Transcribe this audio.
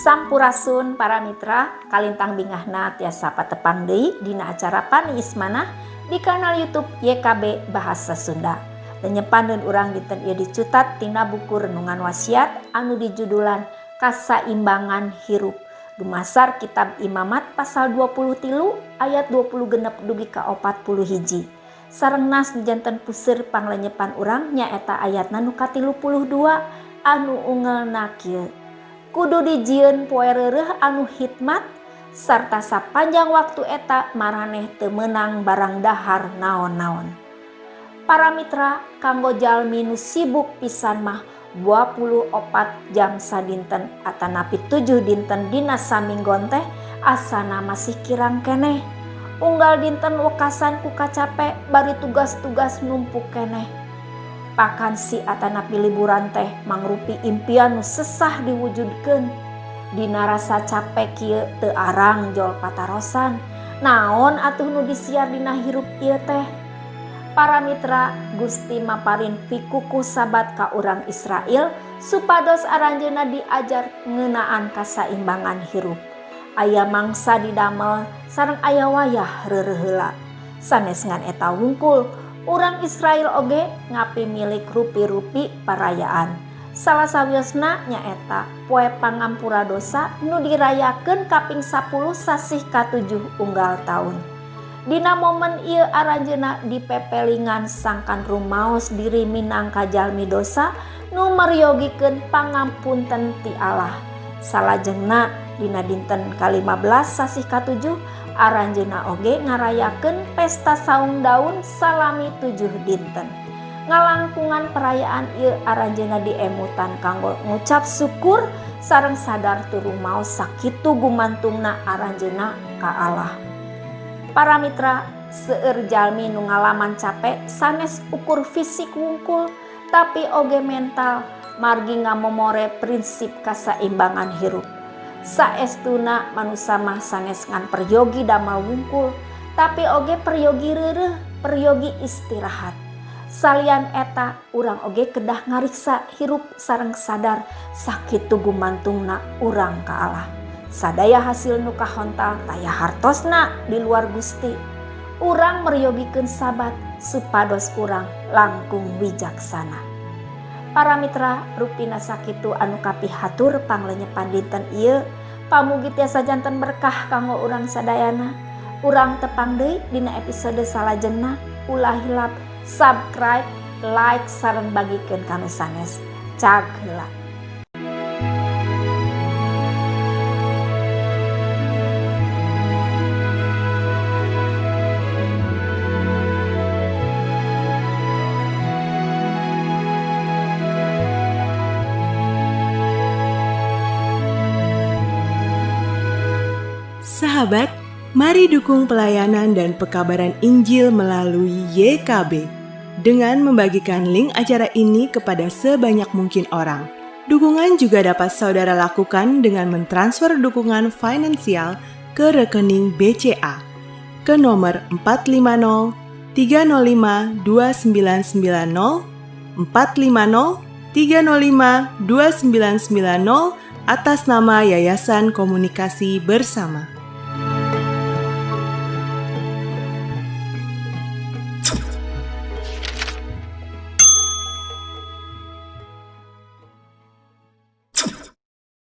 Sampurasun para mitra, kalintang bingahna tiasa patepang deui dina acara Paniis Manah di kanal YouTube YKB Bahasa Sunda. Lenyepan dan urang dinten ieu dicutat tina buku Renungan Wasiat anu dijudulan Kasaimbangan Hirup. Dumasar kitab Imamat pasal 23 ayat 26 dugi ka 41. Sareng nas nu janten puseur panglenyepan urang nyaeta ayatna nu ka-32 anu ungelna kieu. Kudu dijieun poe reureuh anu hikmat sarta sapanjang waktu eta maraneh teu meunang barang dahar naon-naon. Para mitra, kanggo jalmi nu sibuk pisan mah 24 jam sadinten atanapi 7 dinten dina saminggon teh asana masih kirang keneh. Unggal dinten wekasan ku kacape bari tugas-tugas numpuk keneh. Pakansi atanapi liburan teh mangrupi impian nu sesah diwujudkeun. Dina rasa capek kieu teu arang jol patarosan. Naon atuh nu disiar dina hirup ieu teh? Para mitra, Gusti maparin pikukuh sabat ka urang Israel supados aranjeunna diajar ngeunaan kasaimbangan hirup. Aya mangsa didamel sareng aya wayah reureuh heula. Sanes ngan eta wungkul, urang Israel oge ngapimilik rupi-rupi parayaan. Salah sawiosna nyaeta poe pangampura dosa nu dirayakeun kaping 10 sasih ka-7 unggal taun. Dina momen ieu aranjeunna dipepelingan sangkan rumaos diri minangka jalmi dosa nu meryogikeun pangampunten ti Allah. Salajengna dina dinten ka-15 sasih ka-7 aranjeunna oge ngarayakeun pesta saung daun salami 7 dinten. Ngalangkungan perayaan ieu aranjeunna diemutan kanggo ngucap syukur sareng sadar tur rumaos sakitu gumantungna aranjeunna ka Allah. Para mitra, seueur jalmi nu ngalaman capek sanes ukur fisik wungkul tapi oge mental margi ngamomore prinsip kasaimbangan hirup. Saestuna manusa mah sanes ngan peryogi damel wungkul tapi oge peryogi reureuh, peryogi istirahat. Salian eta urang oge kedah ngariksa hirup sareng sadar sakitu gumantungna urang ka Allah. Sadaya hasil nu kahontal taya hartosna di luar Gusti. Urang meryogikeun sabat supados urang langkung wijaksana. Para mitra, rupina sakitu anu kapihatur panglenyepan dinten ieu. Pamugi tiasa janten berkah kanggo urang sadayana. Urang tepang deui dina episode salajengna. Ulah hilap subscribe, like, sareng bagikeun ka nu sanes. Cag heula. Sahabat, mari dukung pelayanan dan pekabaran Injil melalui YKB dengan membagikan link acara ini kepada sebanyak mungkin orang. Dukungan juga dapat saudara lakukan dengan mentransfer dukungan finansial ke rekening BCA ke nomor 450 305 2990 450 305 2990 atas nama Yayasan Komunikasi Bersama.